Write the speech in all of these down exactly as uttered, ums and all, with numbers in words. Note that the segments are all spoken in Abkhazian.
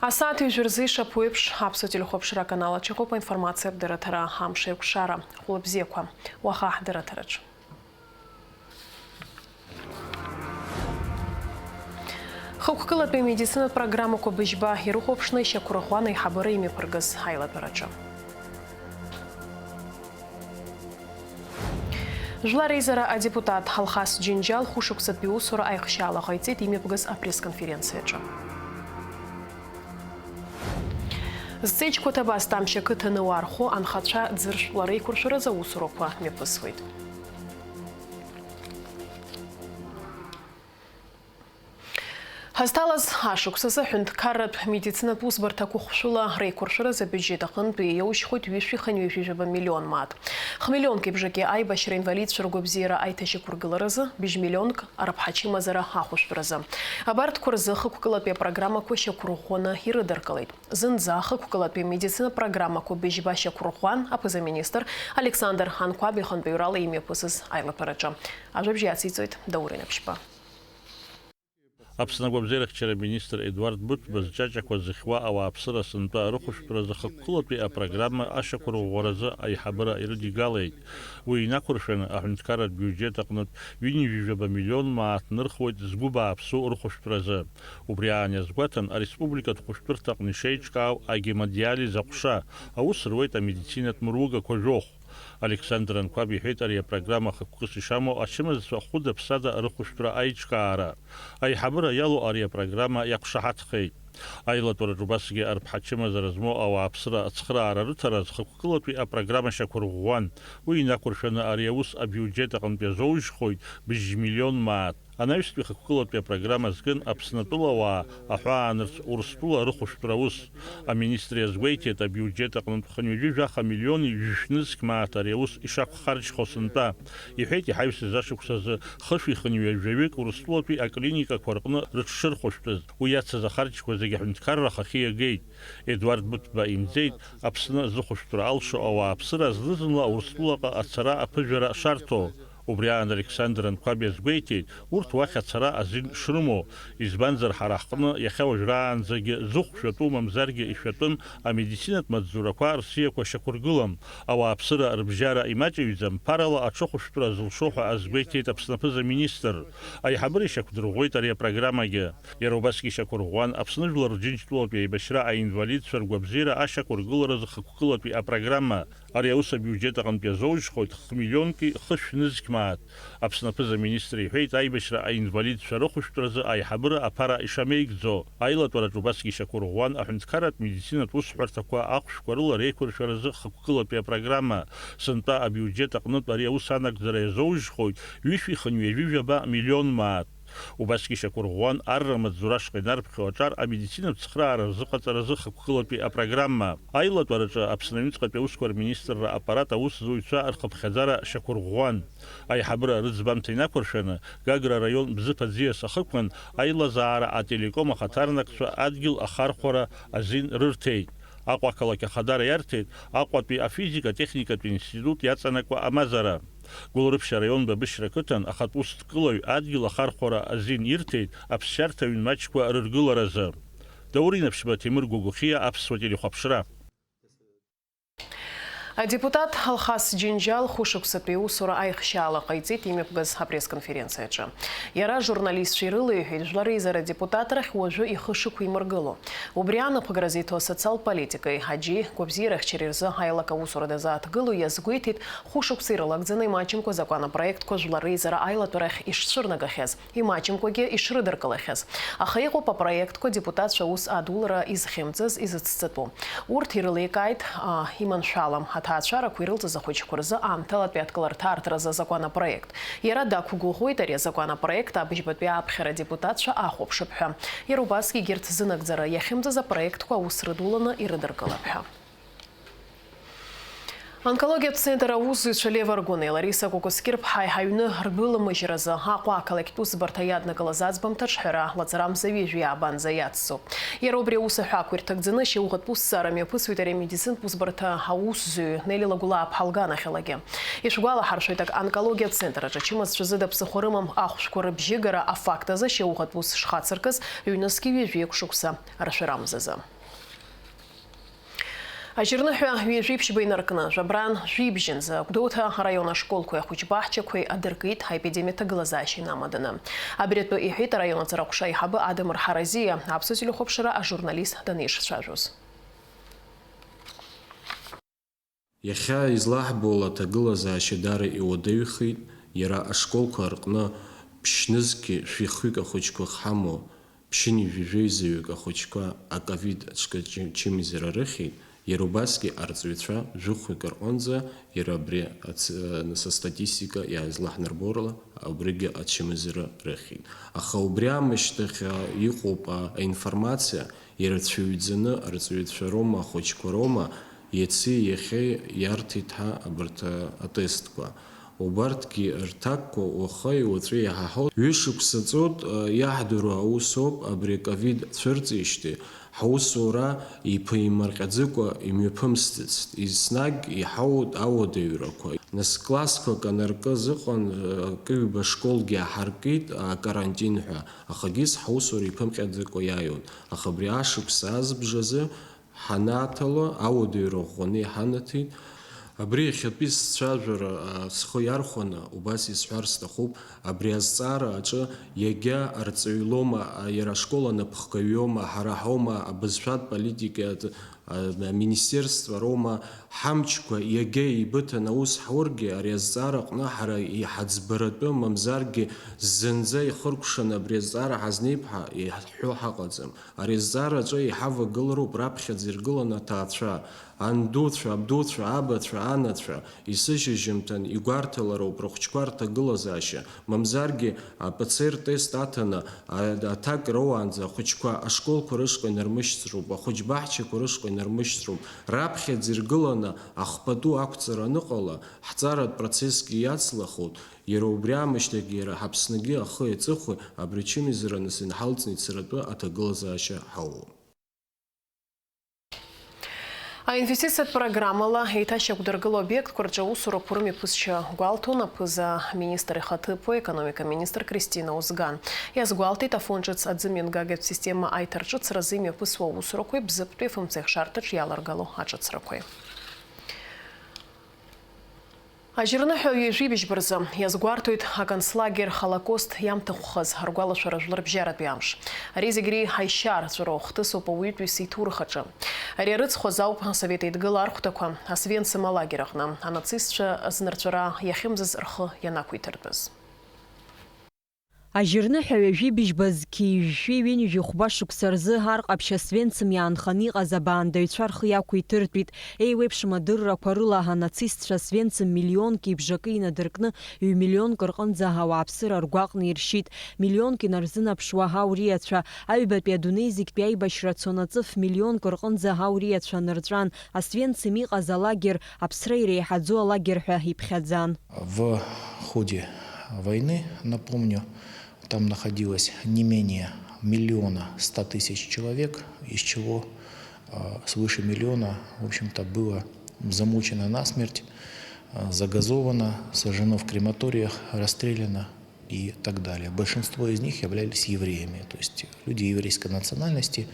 Асааҭ ҩажәи рзы ишаԥу еиԥш, Аԥсуа телехәаԥшра аканал аҿы иҟоуп аинформациатә дырраҭара Амш еиқәшара. Хәлыбзиақәа, уаха ҳдырраҭараҿы. Хықәкылатәи амедицинатә программақәа быжьба ирыхәаԥшны ишьақәырӷәӷәан аиҳабыра имҩаԥыргаз аилатәараҿы. Жәлар реизара адепутат Алхас Џьынџьал хәышықәсатәи усура аихшьаала ҟаиҵеит имҩаԥгаз апресс-конференциаҿы. Зҵеиџьқәа Ҭабасҭа Амшь ақыҭа аныуаа рхәы анхацәа ӡыршәтәла реиқәыршәаразы аусурақәа мҩаԥысуеит. Ҳазҭалаз ашықәсазы аҳәынҭқарратә медицинатә усбарҭақәа хәшәыла реиқәыршәаразы абиуџьет аҟынтәи иоужьхоит ҩышәи хынҩажәи жәаба миллион мааҭ. Хмиллионк ибжаки аибашьра инвалидцәа ргәабзиара аиҭашьақәыргыларазы, быжь миллионк арыԥҳа чымазара ахәышәтәразы. Абарҭқәа рзы хықәкылатәи апрограммақәа шьақәырӷәӷәаны ирыдыркылеит. Зынӡа хықәкылатәи амедицина программақәа быжьба шьақәырӷәӷәан аԥыза-министр Александр Анқәаб ихантәаҩрала имҩаԥысыз аилатәараҿы. Ажәабжь иациҵоит Даур Инапшьба. Аԥсны агәабзиарахьчара министр Едуард Быҭәба зҷаҷақәа зыхьуа ауааԥсыра сынтәа рыхәышәтәразы хықәкылатәи апрограмма ашьақәырӷәӷәаразы аиҳабыра ирыдигалеит. Уи инақәыршәаны, аҳәынҭқарратә биуџьет аҟнытә ҩынҩажәи жәаба миллион мааҭ нырхуеит згәы бааԥсу рыхәышәтәразы. Убри аан иазгәаҭан, ареспубликатә хәышәтәырҭаҟны ишеиҿкаау агемодиализ аҟәша аус руеит амедицинатә мыругақәа жәохә. Александр Анқәаб иҳәеит ари апрограмма хықәкыс ишамоу ачымазцәа хәыда-ԥсада рыхәышәтәра аиҿкаара. Аиҳабыра иалоу ари апрограмма иақәшаҳаҭхеит. Аилатәараҿ убасгьы арԥҳа чымазара змоу ауааԥсыра ацхыраара рыҭара зхықәкылатәи апрограмма шьақәырӷәӷәан. Уи инақәыршәаны ари аус абиуџьет аҟынтә иазоужьхоит быжь миллион мааҭ. Анаҩстәи хықәкылатәи апрограмма зкын Аԥснатәылауаа аҳәаанырцә Урыстәыла рыхәышәтәра аус. Аминистр иазгәеиҭеит, абиуџьет аҟнытә хынҩажәи жәаха миллиони жәшә нызқь мааҭ ари аус ишақәхарџьхо сынтәа. Иҳәеит, иҳаҩсыз ашықәс азы хышәи хынҩажәаҩык Урыстәылатәи аклиникақәа рҟны рыҽшырхәышәтәыз. Уи иацыз ахарџьқәа зегьы аҳәынҭқарра ахахьы иагеит. Едуард Быҭәба имӡеит, Аԥсны зыхәышәтәра алшо ауааԥсыра зны-зынла Урыстәылаҟа ацара аԥыжәара шарҭо. Убри аан Александр Анқәаб иазгәеиҭеит, урҭ уахь ацара азин шрымоу, избанзар, ҳара ҳҟны иахьа уажәраанӡагьы зыхә шәатәу мамзаргьы ишәатәым амедицинатә маҵзурақәа рсиақәа шьақәыргылам, ауааԥсыра рыбжьара имаҷыҩӡам, ԥарала аҽыхәышәтәра зылшо ҳәа азгәеиҭеит Аԥсны аԥыза-министр. Аиҳабыра ишьақәдырӷәӷәеит ари апрограммагьы. Иара убасгьы ишьақәырӷәӷәан Аԥсны Жәлар Рџьынџьтәылатәи аибашьра аинвалидцәа ргәабзиара ашьақәыргыларазы хықәкылатәи апрограмма. Ари аус абиуџьет аҟынтә иазоужьхоит хмиллионки хышә нызқь мааҭ. Аԥсны аԥыза-министр иҳәеит, аибашьра аинвалидцәа рыхәышәтәразы аиҳабыра аԥара ишамеигӡо. Аилатәараҿ убасгьы ишьақәырӷәӷәан аҳәынҭқарратә медицинатә усҳәарҭақәа ахәшәқәа рыла реиқәыршәаразы хықәкылатәи апрограмма. Сынтәа абиуџьет аҟнытә ари аус анагӡара иазоужьхоит ҩышәи хынҩажәи жәаба миллион мааҭ. Убасгьы ишьақәырӷәӷәан арра маҵзура ашҟа инарԥхьо аҿар амедицинатә цхыраара рзыҟаҵаразы хықәкылатәи апрограмма. Аилатәараҿы Аԥсны аҩныҵҟатәи аусқәа рминистрра аппарат аусзуҩцәа рхыԥхьаӡара шьақәырӷәӷәан. Аиҳабыра рыӡбамҭа инақәыршәаны, Гагра араион Бзыԥ аӡиас ахықәан аилазаара ателеком ахаҭарнакцәа адгьыл ахархәара азин рырҭеит. Аҟәа ақалақь Ахадара иарҭеит Аҟәатәи афизика-техникатә институт иаҵанакуа амазара. Гәылрыԥшь араион Бабышьра ақыҭан ахатә усҭкылаҩ адгьыл ахархәара азин ирҭеит аԥсшьарҭа ҩын маҷқәа рыргыларазы. Даур Инаԥшьба, Ҭемыр Гәагәхиа, Аԥсуа телехәаԥшра. Адепутат Алхас Џьынџьал хәышықәсатәи аусура аихшьаала ҟаиҵеит имҩаԥгаз апресс-конференциаҿы. Иара ажурналистцәа ирылеиҳәеит, Жәлар Реизара адепутат рахь уажәы ихы шықәимыргыло. Убри анаԥгара зиҭо асоциалтә политикеи аџьеи гәабзиарахьчареи рзы аилак аусура дазааҭгыло иазгәеиҭеит, хәышықәса ирылагӡаны имаҷымкәа азакәанопроектқәа Жәлар Реизара аилатәарахь ишцәырнагахьаз, имаҷымкәагьы ишрыдыркылахьаз. Аха иҟоуп апроектқәа адепутатцәа аус адулара изхьымӡаз, изыцҵатәу. Урҭ ирылеикааит, а, иманшәалам аҭаацәарақәа ирылҵыз ахәыҷқәа рзы аамҭалатәи адкыларҭа аартразы азакәанопроект. Иара дақәгәыӷуеит ари азакәанопроект абыжьбатәи ааԥхьара адепутатцәа ахәаԥшып ҳәа. Иара убасгьы егьырҭ зынагӡара иахьымӡаз апроектқәа аус рыдуланы ирыдыркылап ҳәа. Онкологиатә центр аусзуҩцәа Лев Аргәынеи Лариса Кәакәасқьыр-ԥҳаи ҳаҩны ргәыламыжьразы Аҟәа ақалақьтә усбарҭа иаднакылаз аӡбамҭаҿҳәара лаҵарамза ҩажәи ааба анӡа иаццоуп. Иара убри аус аҳәаақәа ирҭагӡаны ашьауӷатә усҭҵаара мҩаԥысуеит ари амедицинтә усбарҭа аусзуҩы Нели Лагәлааԥҳа лганахьалагьы. Ишәгәалаҳаршәоит, ак-, онкологиатә центр аҿы ачымазцәа зыда ԥсыхәа рымам ахәшәқәа рыбжьыгара афакт азы ашьауӷатә ус шхацыркыз ҩнызқьи ҩажәи шықәса ршәырамзазы. Ажьырныҳәа ҩажәи ԥшьба инаркны, жәабран жәибжьынӡа Гәдоуҭа араион ашколқәеи ахәыҷбаҳчақәеи адыркит аепидемиа ҭагылазаашьа инамаданы. Абри атәы иҳәеит араион аҵара ҟәша аиҳабы Адамыр Ҳаразиа Аԥсуа телехәаԥшра ажурналист данеишцәажәоз. Иахьа излаҳбо ала аҭагылазаашьа даара иуадаҩхеит, иара ашколқәа рҟны ԥшьнызқьи шәихҩык ахәыҷқәа хҳамоу, ԥшьыни жәаҩеизаҩык ахәыҷқәа аковид аҽкачы-, чымазара рыхьит, иара убасгьы арҵаҩцәа жәохәҩык рҟынӡа иара абри ац-, нас астатистика иааизлаҳнарбо рыла, убригьы ачымазара рыхьит. Аха убри аамышьҭахь, а, иҟоуп, а, аинформациа, ирацәаҩӡаны арҵаҩцәа роума, ахәыҷқәа роума, иаци иахьеи иарҭеит ҳәа абарҭ, а, атестқәа. Убарҭгьы рҭакқәа уахеи уаҵәи иҳаҳауеит. Ҩышықәса ҵуеит, а, иаҳдыруа аус ауп, абри аковид цәырҵижьҭеи ҳусура иԥимырҟьаӡыкәа имҩаԥымсӡацт. Еснагь иҳауеит ауадаҩрақәа. Нас классқәак анаркыз ыҟан, а, акы-ҩба школгьы ааҳаркит, а, карантин ҳәа, ахагьы ҳусура иԥымҟьаӡакәа иааиуан. Аха абри ашықәса азбжазы ҳанаҭало, ауадаҩра ӷәӷәаны иҳанаҭеит. Абри иахьатәи сцәажәара, а, схы иархәаны, убас исҳәар сҭахуп, абри азҵаара аҿы иагьа арҵаҩ лоума, а, иара ашкол анапхгаҩ иоума, ҳара ҳаума, абызшәатә политикатә, а, аминистерство роума, ҳамчқәа иагьа еибыҭаны аус ҳургьы, ари азҵаара аҟны ҳара иҳаӡбаратәы, мамзаргьы зынӡа ихыркәшаны абри азҵаара ҳазнеип ҳәа иҳҳәо ҳаҟаӡам. Ари азҵаараҿы иҳавагылароуп раԥхьаӡа иргыланы аҭаацәа, андуцәа, абдуцәа, абацәа, анацәа, исышьыжьымҭан игәарҭалароуп рыхәҷқәа рҭагылазаашьа, мамзаргьы а-П Ц Р тест аҭаны, а-, аҭак роуаанӡа ахәыҷқәа ашколқәа рышҟа инармышьҭроуп, ахәыҷбаҳчақәа рышҟа инармышьҭроуп, раԥхьаӡа иргыланы ахпатәы ақәҵара аныҟала, ҳҵаратә процессгьы иацлахоит, иара убри аамышьҭахьгьы иара ҳаԥсныгьы ахы-аҵыхәа абри ачымазара нас инҳалҵны ицаратәы аҭагылазаашьа ҳауоуп. Аинвестициатә программала еиҭашьақәдыргыло аобиектқәа рҿы аусурақәа рымҩаԥысшьа гәалҭон аԥыза-министр ихаҭыԥуаҩ, аекономика министр Кристина Озган. Иазгәалҭеит, афонд ҿыц аӡымҩангагатә система аиҭарҿыцразы имҩаԥысуа аусурақәеи Бзыԥтәи афымцеихшарҭаҿ иаларгало аҿыцрақәеи. Ажьырныҳәа ҩажәи быжьба рзы иазгәарҭоит аконцлагер Холокост иамҭахәхаз ргәалашәара жәларбжьаратәи амш. Ари зегь реиҳа ишьа арҵәыроу хҭысуп ауаҩытәыҩса иҭоурых аҿы. Ари арыцхә азы ауп Асовет Еидгыла архәҭақәа Освенцим алагер аҟны анацистцәа знырҵәара иахьымӡаз рхы ианақәиҭыртәыз. Ажьырныҳәа ҩажәи быжьба зқьи жәшәи ҩынҩажәи хәба шықәса рзы Ар Ҟаԥшь Освенцим иаанханы иҟаз абаандаҩцәа рхы иақәиҭыртәит. Еиуеиԥшым адыррақәа рыла анацистцәа Освенцим миллионки бжакы инадыркны, ҩ-миллионк рҟынӡа ауааԥсыра ргәаҟны иршьит. Миллионк инарзынаԥшуа ауриацәа, аҩбатәи адунеи зегьтәи аибашьра цон аҵыф миллионк рҟынӡа ауриацәа нырҵәан. Освенцим иҟаз алагер, аԥсра иреиҳаӡоу алагер ҳәа иԥхьаӡан. В ходе войны, напомню, там находилось не менее миллиона ста тысяч человек, из чего, а, свыше миллиона, в общем-то, было замучено насмерть, а, загазовано, сожжено в крематориях, расстреляно и так далее. Большинство из них являлись евреями, то есть люди еврейской национальности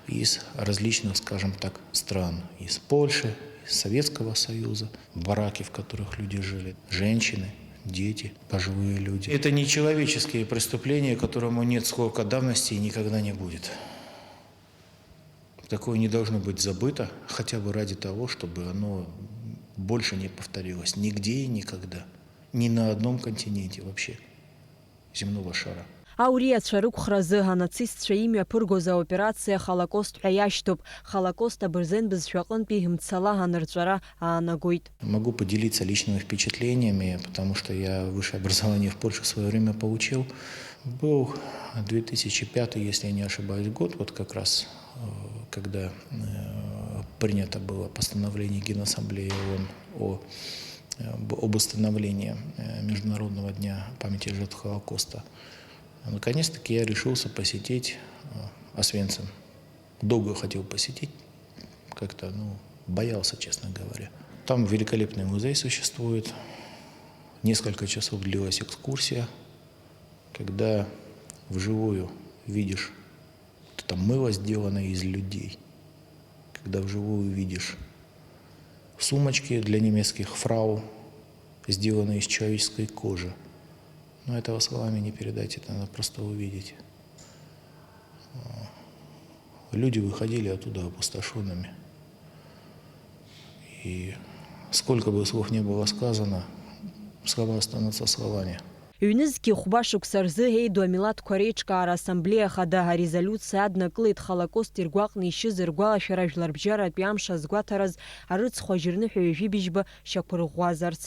из различных, скажем так, стран, из Польши, из Советского Союза, бараки, в которых люди жили, женщины, дети, пожилые люди. Это нечеловеческие преступления, которому нет срока давности и никогда не будет. Такое не должно быть забыто, хотя бы ради того, чтобы оно больше не повторилось нигде и никогда, ни на одном континенте вообще земного шара. Ауриацәа рықәхразы анацистцәа имҩаԥыргоз аоперациа Холокост ҳәа иашьҭоуп. Холокост абырзен бызшәа аҟынтәи мцала анырҵәара аанагоит. Могу поделиться личными впечатлениями, потому что я высшее образование в Польше в своё время получил. Был две тысячи пятый, если я не ошибаюсь, год, вот как раз, э, когда, э, Принято было постановление Генассамблеи ООН о, э, об установлении, э, Международного дня памяти жертв Холокоста. Наконец-таки я решился посетить, э, Освенцим. Долго хотел посетить, как-то, ну, боялся, честно говоря. Там великолепный музей существует. Несколько часов длилась экскурсия, когда вживую видишь, вот это мыло, сделанное из людей, когда вживую видишь сумочки для немецких фрау, сделанные из человеческой кожи. Но этого словами не передать, это надо просто увидеть. Люди выходили оттуда опустошёнными. И сколько бы слов не было сказано, слова останутся словами. Ҩнызқьи хәба шықәса рзы еиду амилаҭқәа реиҿкаара ассамблеиа хада арезолиуциа аднакылеит Холокост иргәаҟны ишьыз ргәалашәара жәларбжьаратәи амш азгәаҭараз арыцхә ажьырныҳәа ҩажәи быжьба шьақәырӷәӷәазарц.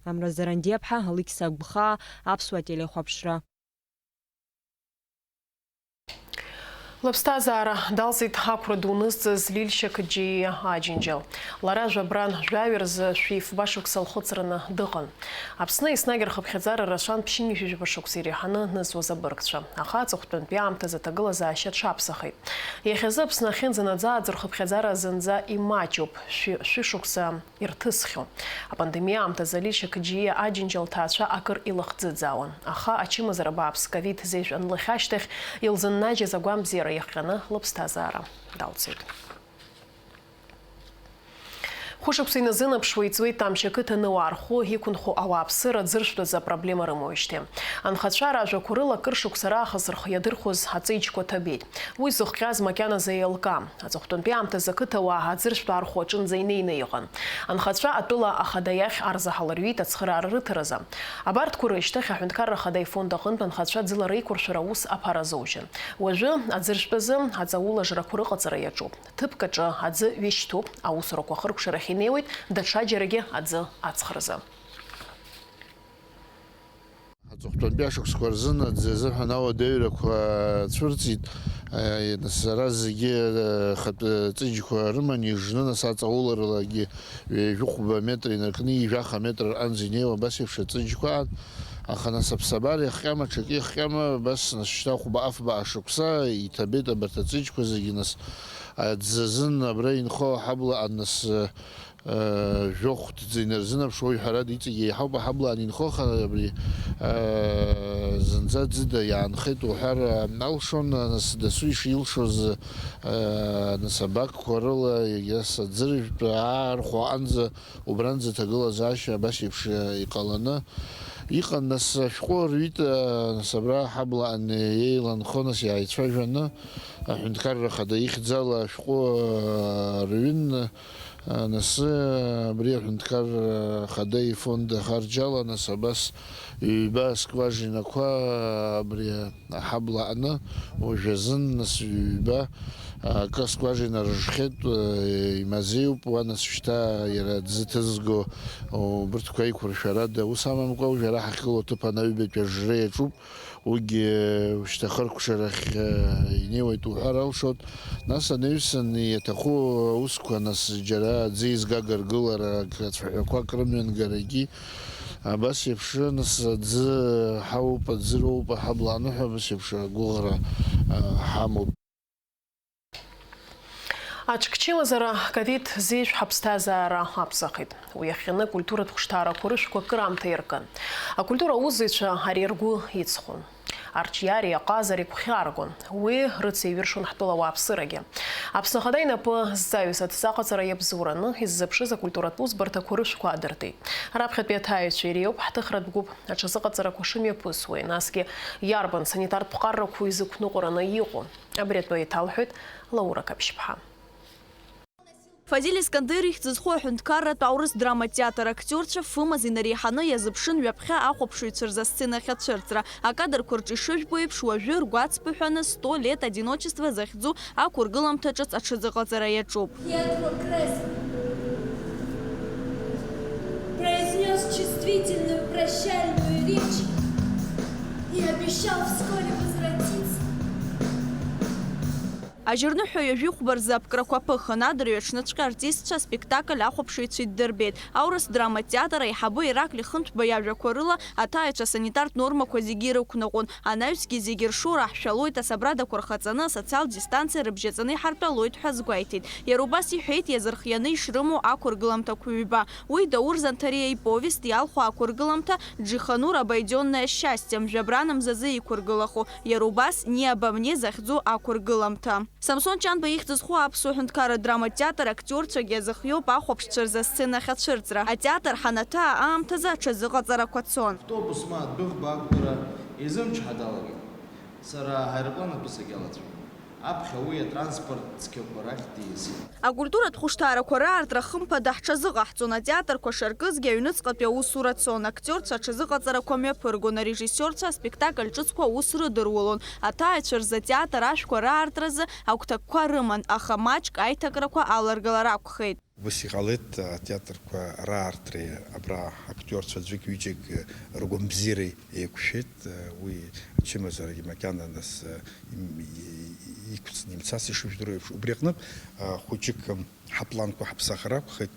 Амра Зарандиаԥҳа, Алықьса Агәхаа, Аԥсуа телехәаԥшра. Лыԥсҭазаара далҵит ақәра ду нызҵаз Лиль Шьақыџьиа Аџьынџьал. Лара жәабран жәаҩа рзы шәи фба шықәса лхыҵраны дыҟан. Аԥсны еснагь рхыԥхьаӡара рацәан ԥшьынҩажәижәаба шықәса иреиҳаны нызҵуаз абыргцәа. Аха аҵыхәтәантәи аамҭазы аҭагылазаашьа аҽаԥсахеит. Иахьазы Аԥсны ахьынӡанаӡааӡо рхыԥхьаӡара зынӡа имаҷуп, шәи, шәышықәса ирҭысхьоу. Апандемиа аамҭазы Лиль Шьақыџьиа Аџьынџьал лҭаацәа акыр илыхӡыӡаауан. Аха ачымазара бааԥс ковид зеижә анлыхь ашьҭахь, илзыннажьыз агәамбзиара иахҟьаны лыԥсҭазаара далҵит. Хәышықәса иназынаԥшуа иҵуеит Тамшь ақыҭа Ныуаа рхәы иқәынхо ауааԥсыра аӡыршәтәыз апроблема рымоуижьҭеи. Анхацәа ражәақәа рыла, акыр шықәса раахыс рхы иадырхәоз аҵеиџьқәа ҭабеит. Уи зыхҟьаз макьаназы еилкаам. Аҵыхәтәантәи аамҭазы ақыҭауаа аӡыршәтә архәа аҿынӡа инеины иҟан. Анхацәа атәыла ахада иахь арзаҳал рҩит ацхыраара рыҭаразы. Абарҭқәа рышьҭахь Аҳәынҭқарра Ахада ифонд аҟынтә анхацәа ӡыла реиқәыршәара аус аԥара азоужьын. Уажәы аӡыршәтәазы аҵаулажрақәа рыҟаҵара иаҿуп. Ҭыԥк аҿы аӡы ҩышьҭуп, аусурақәа ахыркәшарахь инеиуеит, даҽаџьарагьы аӡы аҵхразы. Аҵыхәтәантәи ашықәсқәа рзын аӡы азыҳәан ауадаҩрақәа цәырҵит. Нас ара зегьы, э, хатә ҵыџьқәа рыман ижны, нас аҵауларалагьы ҩажәи хәба метр инаркны, ҩажәаха метр рҟынӡа инеиуа абас еиԥш аҵыџьқәа аан. Аха нас аԥсабара иахҟьама, ҽакы иахҟьама, абас нас шьҭа хәба-афба ашықәса иҭабеит абарҭ аҵыџьқәа зегьы, нас аӡы азын абра инхо аҳабла аан, нас, э, Э, жәохә ҭӡы инарзынаԥшуа, уи ҳәарада иҵегь еиҳауп аҳаблаан инхо, аха абри, э, зынӡа ӡыда иаанхеит уҳәар, э, алшон, нас дасу ишилшоз, э, нас абакқәа рыла, егьас аӡыржәтә аархәа аҟынӡа, убранӡа аҭагылазаашьа абас еиԥш, э, иҟаланы иҟан, нас ашәҟәы руит, э, нас абра аҳаблаан еиланхо, нас иааицәажәаны, аҳәынҭқарра ахада ихьӡала ашәҟәы, э, рҩын, Анасы абри аҳәынҭқарра ахада ифонд ахарџьала, нас абас ҩба скважинақәа абри аҳабла аҟны уажәазын, нас ҩба акы аскважина рыжхьеит, имазеиуп, уа нас шьҭа иара дзы ҭызго убырҭқәа еиқәыршәарада, ус амамкәа уажә ара ҳахьгылоу аҭыԥан аҩбатәи ажра иаҿуп. Уигьы шьҭа хыркәшарахь, э, инеиуеит уҳәар алшоит. Нас анаҩсан иаҭаху аусқәа, нас џьара аӡы еизгага ргылара, ацәаҳәақәак рымҩангарагьы, абас еиԥш, нас аӡы ҳауп, аӡы роуп, аҳабла аныҳәа, абас еиԥш агәыӷра, э, ҳамоуп. Аҽкчымазара ковид зеижә ҳаԥсҭазаара аԥсахит. Уи иахҟьаны акультуратә хәышҭаарақәа рышәқәа акыраамҭа иркын. Акультура аусзуҩцәа ари ргәы иҵхон. Арҿиареи аҟазареи гәхьааргон. Уи рыцеиҩыршон ҳтәыла ауааԥсырагьы. Аԥсны Ахада инапы зҵаҩыз адҵа аҟаҵара иабзоураны иззыԥшыз акультуратә усбарҭақәа рышәқәа аадыртит. Раԥхьатәи аҭааҩцәа иреиуоуп ҳҭыхратә гәыԥ аҽазыҟаҵарақәа шымҩаԥысуеи, насгьы иарбан санитартә ԥҟаррақәоу изықәныҟәараны иҟоу. Абри атәы еиҭалҳәоит Лаура Қаԥшьԥҳа. Фазиль Искандер ихьӡ зху аҳәынҭқарратә аурыс драма театр актиорцәа фымаз инареиҳаны иазыԥшын ҩаԥхьа ахәаԥшыҩцәа рзы асценахь ацәырҵра. Акадрқәа рҿы ишыжәбо еиԥш, уажәы ргәацԥыҳәаны Сто лет одиночества захьӡу ақәыргыламҭа ҿыц аҽазыҟаҵара иаҿуп. Пьетро Креспо произнёс чувствительную прощальную речь и обещал вскоре возвратиться. Ажьырныҳәа ҩажәихәба рзы аԥкрақәа ԥыхын, адырҩаҽныҵәҟьа артистцәа аспектакль ахәаԥшыҩцәа иддырбеит. Аурыс драматә театр аиҳабы Ираклиа Хынҭба иажәақәа рыла, аҭааҩцәа асанитартә нормақәа зегьы ирықәныҟәон, анаҩсгьы зегьы ршоура ҳшәалоит, асабрадақәа рхаҵаны, асоциалтә дистанциа рыбжьаҵаны иҳартәалоит ҳәа азгәеиҭеит. Иара убас иҳәеит, иазырхианы ишрымоу ақәыргыламҭақәа ҩба. Уи Даур Занҭариа иповест иалху ақәыргыламҭа Джиханур Обойдённое счастье, мжәабран мзазы иқәыргылаху, иара убас Ни обо мне захьӡу ақәыргыламҭа. Самсон Ҷанба ихьӡ зху аԥсуа ҳәынҭқарратә драматә театр актиорцәагьы иазыхиоуп ахәаԥшцәа рзы асцена ахьацәырҵра. Атеатр ҳанаҭаа аамҭазы аҽазыҟаҵарақәа цон. Автобус ма адәыӷба ақәтәара изымчҳа далагеит. Сара аҳаирплан атәы сагьалацәажәон. Аԥхьа уи атранспорт цқьақәа рахь диасит. Акультуратә хәышҭаарақәа раартра хымԥада ҳҽазыҟаҳҵон, атеатрқәа шаркызгьы аҩныҵҟатәи аусура цон, актиорцәа аҽазыҟаҵарақәа мҩаԥыргон, арежиссиорцәа аспектакль ҿыцқәа аус рыдыруалон, аҭааҩцәа рзы атеатр ашәқәа раартразы агәҭакқәа рыман, аха маҷк аиҭакрақәа аларгалар акәхеит. Ус иҟалеит, атеатрқәа раартреи абра актиорцәа аӡәык-ҩыџьак ргәамбзиареи еиқәшәеит, уи ачымазарагьы макьана нас им-, и-, иқәҵны имцас ишыжәдыруа еиԥш. Убри аҟнытә, хәыҷык ҳапланқәа ҳаԥсахыр акәхеит,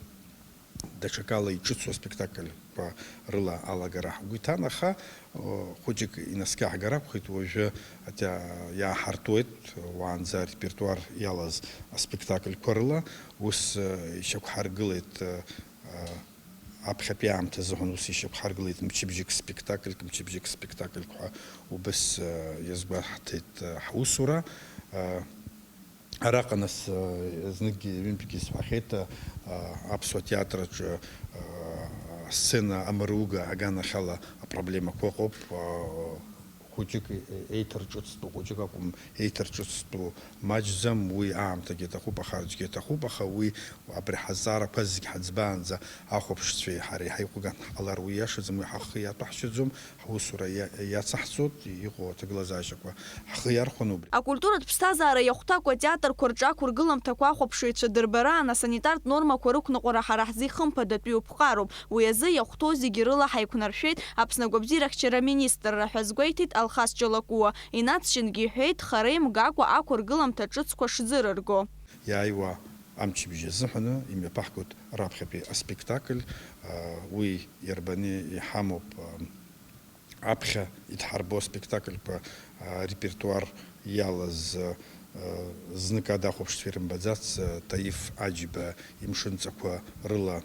даҽакала иҿыцу аспектакльқәа рыла алагара ҳгәы иҭан, аха, хәыҷык инаскьаҳгар акәхеит, уажәы атеа-, иааҳартуеит, уаанӡа арепертуар иалаз аспектакльқәа рыла, ус, ишьақәҳаргылеит, аԥхьатәи аамҭа азыҳәан ус ишьақәҳаргылеит мчыбжьык спектакльк, мчыбжьык спектакльк ҳәа убас, иазгәаҳҭеит, ҳусура. Араҟа нас, зныкгьы, ҩынтәгьы исҳәахьеит, аԥсуа театраҿы, асцена амыруга аганахьала апроблемақәа ыҟоуп. Хәыҷык еиҭарҿыцтәу, хәыҷык акәым, еиҭарҿыцтәу маҷӡам, уи аамҭагьы аҭахуп, ахарџьгьы аҭахуп, аха уи абри ҳазҵаарақәа зегь ҳаӡбаанӡа ахәаԥшцәеи ҳареи ҳаиҟәган ҳҟалар уи иашаӡам, уи ҳахы иаҭәаҳшьаӡом, ҳусура иа-, иацаҳҵоит, иҟоу аҭагылазаашьақәа ҳхы иархәон убри. Акультуратә ԥсҭазаара иахәҭакуа атеатрқәа рҿы ақәыргыламҭақәа ахәаԥшыҩцәа дырбараан асанитартә нормақәа рықәныҟәара ҳара ҳзы ихымԥадатәиу ԥҟароуп. Уи азы иахәҭоу зегьы рыла ҳаиқәнаршәеит Аԥсны агәабзиарахьчара аминистрра ҳәа азгәеиҭеит Алхас Ҷалакәуа. Инаҵшьынгьы иҳәеит, хара имгакәа ақәыргыламҭа ҿыцқәа шӡырырго. Иааиуа амчыбжь азыҳәаны имҩаԥаҳгоит раԥхьатәи аспектакль, уи иарбаны иҳамоуп, аԥхьа идҳарбо аспектакльқәа, арепертуар иалаз, знык ада ахәаԥшцәа ирымбаӡац, Таиф Аџьба имшынҵақәа рыла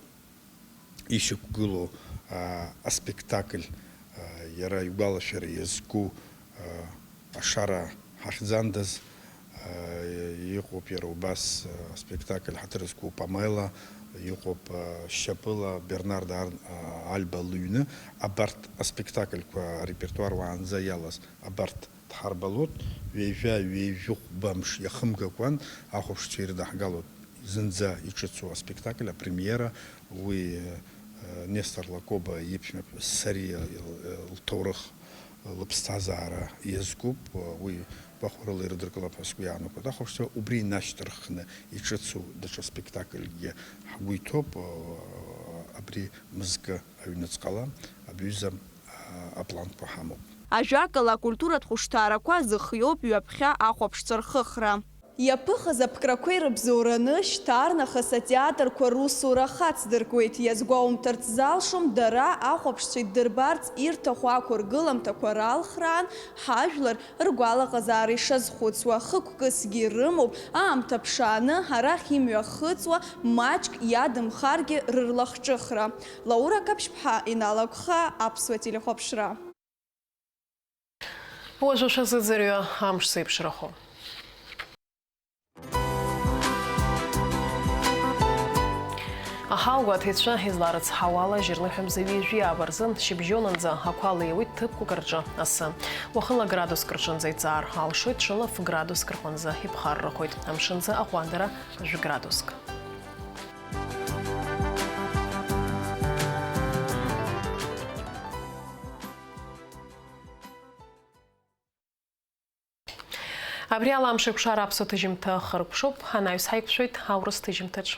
ишьақәгылоу, аа, аспектакль, аа, иара игәалашәара иазку, аа, ашара ҳахьӡандаз, аа, иҟоуп иара убас, аа, аспектакль ҳаҭыр зқәу Памела, иҟоуп, аа, шьапыла Бернард Ар-, аа, Альба лыҩны. Абарҭ аспектакльқәа арепертуар уаанӡа иалаз абарҭ дҳарбалоит, ҩажәа, ҩажәихәба мш иахымгакәан ахәаԥшцәа ирыдаҳгалоит зынӡа иҿыцу аспектакль, апремиера, уи, э, Нестор Лакоба иԥшәмаԥҳәыс Сариа ил-, э, лҭоурых, лыԥсҭазаара иазкуп, уи гәахәарыла ирыдыркылап ҳәа сгәы иаанагоит ахәаԥшцәа, убри инашьҭарххны иҿыцу даҽа спектакльгьы ҳгәы иҭоуп, э, абри мызкы аҩныҵҟала абҩыза, э, апланқәа ҳамоуп. Ажәакала, акультуратә хәышҭаарақәа зыхиоуп ҩаԥхьа ахәаԥшцәа рхыхра. Иаԥыхыз аԥкрақәа ирыбзоураны, шьҭарнахыс атеатрқәа русура хацдыркуеит. Иазгәаумҭарц залшом, дара ахәаԥшцәа иддырбарц ирҭаху ақәыргыламҭақәа ралхраан, ҳажәлар ргәалаҟазаара ишазхәыцуа, хықәкысгьы ирымоуп, аамҭа ԥшааны арахь имҩахыҵуа, маҷк иадымхаргьы рырлахҿыхра. Лаура Қаԥшьԥҳа, Инал Агәхаа, Аԥсуа телехәаԥшра. Уажәы шәазыӡырҩы амш зеиԥшрахо. Аҳауа аҭаҩцәа изларыцҳауала, жьырлыҳәа мза ҩажәи ааба рзы шьыбжьонынӡа ақәа леиуеит ҭыԥқәак рҿы асы. Уахынла градуск рҿынӡа иҵаар алшоит, ҽынла ф-градуск рҟынӡа иԥхаррахоит, амшынӡы аҟәандара жәградуск. Абри ала амш еиқәшара аԥсуа ҭыжьымҭа хыркәшоуп, анаҩс ҳаиқәшәоит аурыс ҭыжьымҭаҿ.